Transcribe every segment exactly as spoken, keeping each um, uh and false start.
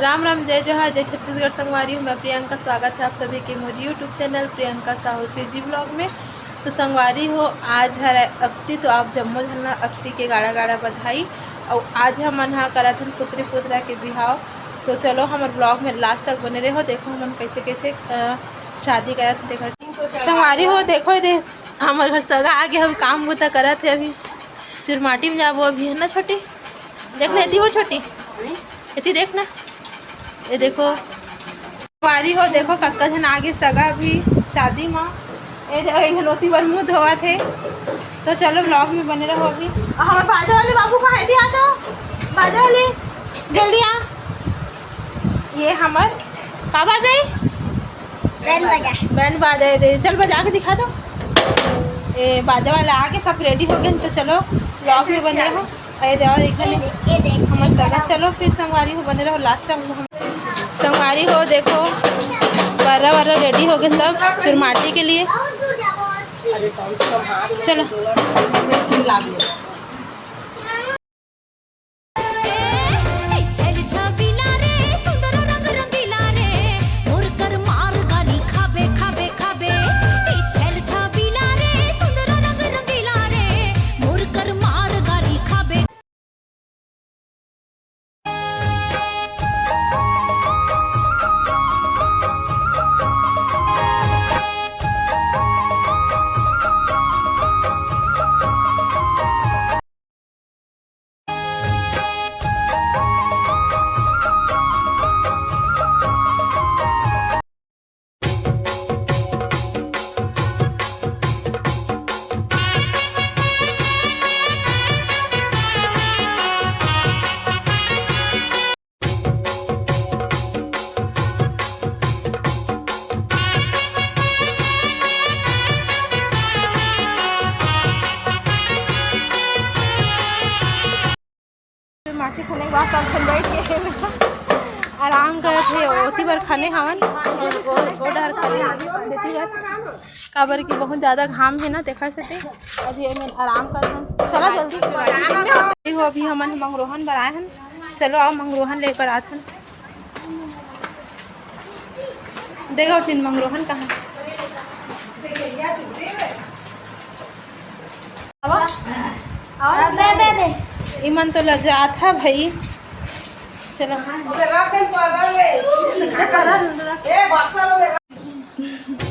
राम राम, जय जोहार, जय छत्तीसगढ़। संगवारी हो, मैं प्रियंका, स्वागत है आप सभी के मोर YouTube channel Priyanka Sahu CG vlog में। तो संगवारी हो, आज हर अक्ति, तो आप जम्मो झन ला अक्ति के गाड़ा गाड़ा बधाई। अउ आज हमन हा करत हन पुत्री पुत्रा के बिहाव। तो चलो, हमर vlog में last तक बने रहो, देखो हमन कैसे कैसे, अ, शादी करत हन, देखो। संगवारी हो, देखो, ये दे, हमर घर सगा आगे, हम काम बुता करत है अभी। चुरमाटी में जाबो अभी, है ना छोटी? देख ना, एती हो छोटी, एती देख ना, ये देखो। संगवारी हो, देखो कतका झन आगे सगा अभी शादी मा। ए दे, एक झन ओती बर मुंह धोवत हे। तो चलो, vlog में बने रहो अभी। अउ हमर बाजा वाले बाबू कहाँ हे? एती आ तो, बाजा वाले, जल्दी आ। ये हमर का बाजा हे? बैंड बाजा। बैंड बाजा हे दे, चल बजा के दिखा तो। ए, बाजा वाला आके सब ready हो गए, तो चलो vlog में बने रहो। अरे दे, और एक झन ये देख, ये देख। हमर सगा, चलो फिर संगवारी हो, बने रहो last तक। हम संगवारी हो, देखो, बर्रा बर्रा ready हो गए सब चुरमाटी के लिए। चलो। ए, छेल छबीला रे, सुंदर रंग रंगीला रे, मोर कर मार गारी खाबे, खाबे, खाबे। ए, छेल छबीला रे, सुंदर रंग रंगीला रे, मोर कर मार गारी खाबे। माटी खने के बाद सब झन बैठ के आराम करत हे। ओती बर खने हवन, गो-, गोड़ हर खने हवन, एती बर, काबर कि बहुत ज्यादा घाम हे ना, तेखर सेती अभी एमे आराम करत हन। चला जल्दी। देखो, अभी हमन मंगरोहन बर आए हन, चलो आओ मंगरोहन ले बर आत हन। देखो फिर मंगरोहन कहाँ? इमन तो लजात हा भाई। चलो।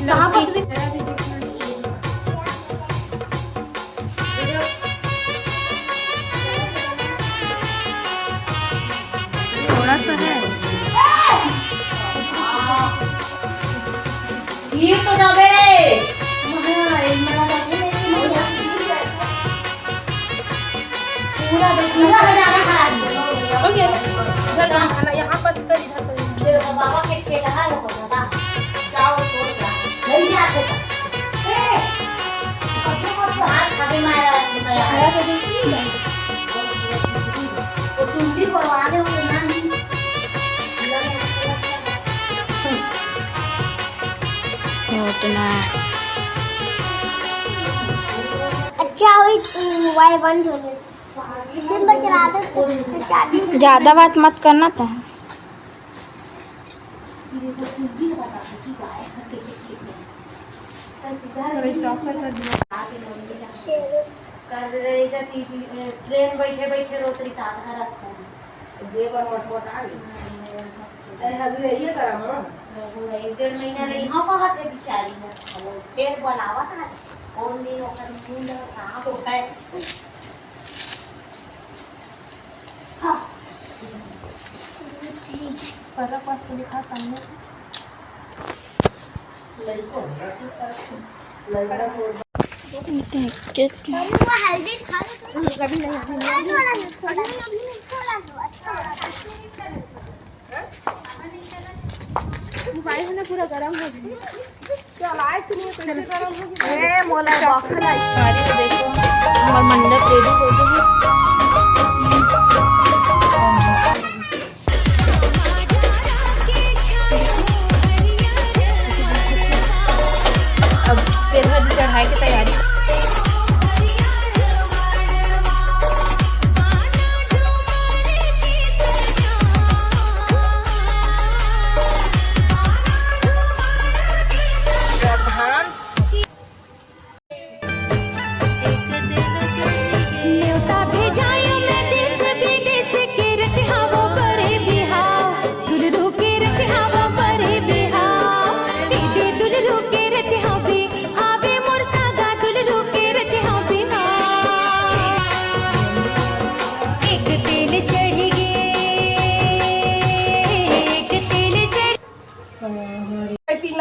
कहाँ पर से? थोड़ा सा है। ये तो जाबे। पूरा देखो। पूरा हो जाना खराब। हो गया। इधर कहाँ खाना? यहाँ पर, इधर, इधर। बाबा के खेत है, वो दादा। जाओ, छोड़ दो। नहीं जाते। ए, कब से, कब से हाथ खाबे मारा, बताया। खाया तो देखी नहीं। वो तुलसी परवाने हो ना। उतना। अच्छा, वही मोबाइल बंद हो गया। दिन भर चलाते तो, तो चार्जिंग। ज्यादा बात मत करना तो। कर रही जा टीवी, ए, ट्रेन बैठे बैठे रोत रही आधा रास्ता में। दे बर मटमट आ गई। अरे, अभी रहिए करा हम। एक डेढ़ महीना रही, हाँ, कहत है बेचारी ना। फिर बनावत है। कौन दिन ओकर मुंह लगा, कहाँ को है? हाँ। पता पास को दिखा सामने। देख के। अभी वो हल्दी खा लो। अभी नहीं, अभी नहीं। थोड़ा नहीं, थोड़ा नहीं, थोड़ा नहीं। अच्छा, मोबाइल है ना, पूरा गरम हो गया। चल, आए सुनिए, कैसे गरम हो गया। ए, मोला बॉक्स लाई। सारी को देखो, हमार मंडप रेडी हो गया है। अब तेल हल्दी चढ़ाए के तैयारी।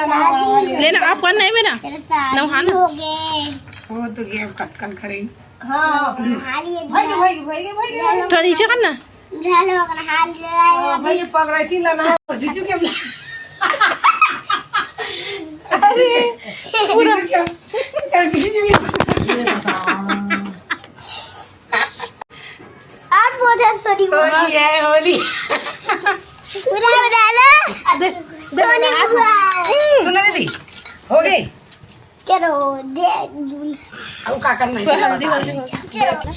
लेना, आप करना है मेरा। नौहाना। हो गए। वो तो गया, कटकल करेंगे। हाँ। भाई, भाई, भाई, भाई। थोड़ा नीचे करना। हाँ, भाई, ये पगड़ा की लाना है। और जीजू के अरे, पूरा। जीजू के, जीजू के। और बहुत है, sorry। होली है, होली। पूरा बना लो। दे, दे, सोनी बना। बुआ। सुनो दीदी, हो गई। चलो, दे दूँ। अब का करना है? हल्दी, हल्दी, हल्दी। चलो।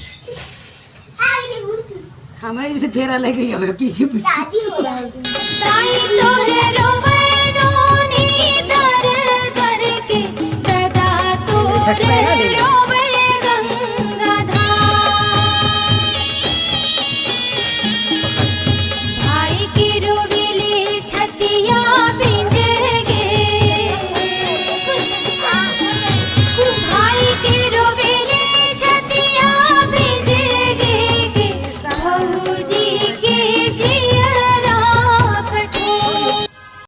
हमें इसे फेरा लग गई, हमें पीछे पीछे। शादी हो गई। ताई तोरे रोवे नोनी दर दर के, दादा तोरे छठ में है ना, देखो।